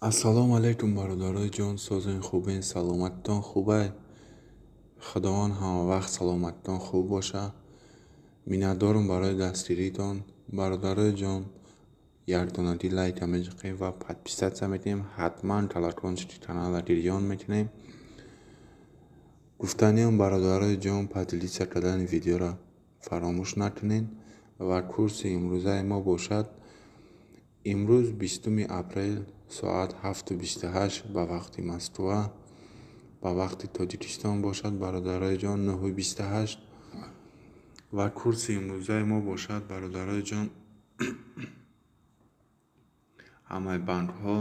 Ассалому алайкум, бародарои ҷон, созен, хубен, саломатитон хубай? Худованд ҳамавақт саломатитон хуб боша. Миннатдорум барои дастгиритон. Бародарои ҷон, якдонади лайка меҷиқем ва подписаться метиҳем, ҳатман колокольчики каналра гирён мекунем. Гуфтаниам, бародарои ҷон, поделиться кардани видеоро фаромӯш накунед. Ва курси имрӯзаи мо бошад, имрӯз 20 апрел, соат 7:28 ба вақти Москва, ба вақти Тоҷикистон бошад, бародарои ҷон, 9:28. Ва курси имрӯзаи мо бошад, бародарои ҷон, ҳамаи банкҳо.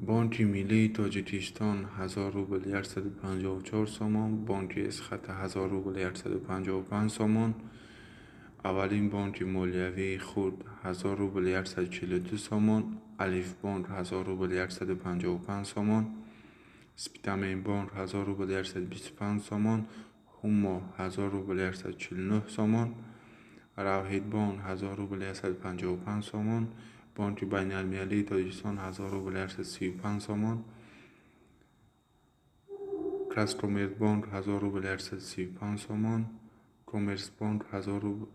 Бонки Миллии Тоҷикистон 1000 рубл 154 сомон, Бонки Эсхата 1000 рубл 155 сомон, Аввалин бонки молиявии хурд 1000 рубл 142 сомон, Алифбонк 1000 рубл 155 сомон, Спитаменбонк 1000 рубл 125 сомон, Ҳумо 1000 рубл 149 сомон, Равҳидбонк 1000 рубл 155 сомон, Бонки байналмилалии Тоҷикистон 1000 рубл 135 сомон, Казкоммерцбонк 1000 рубл 135 сомон, Коммерцбонк 1000 рубл,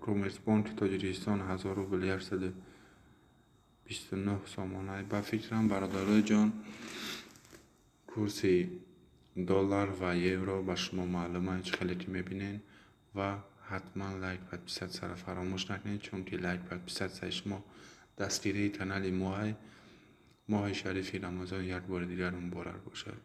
Коммерцбонки Тоҷикистон 1000 рубл 129 сомон. Ба фикрам, бародарои ҷон, курси доллар ва евро ба шумо маълум аст, чӣ хеле ки мебинед. Ва ҳатман лайк, подписатьсяро фаромӯш накунед, чунки лайк, подписатьсяи шумо дастгирии канали моҳай. Моҳи шарифи Рамазон як бори дигар муборак бошад.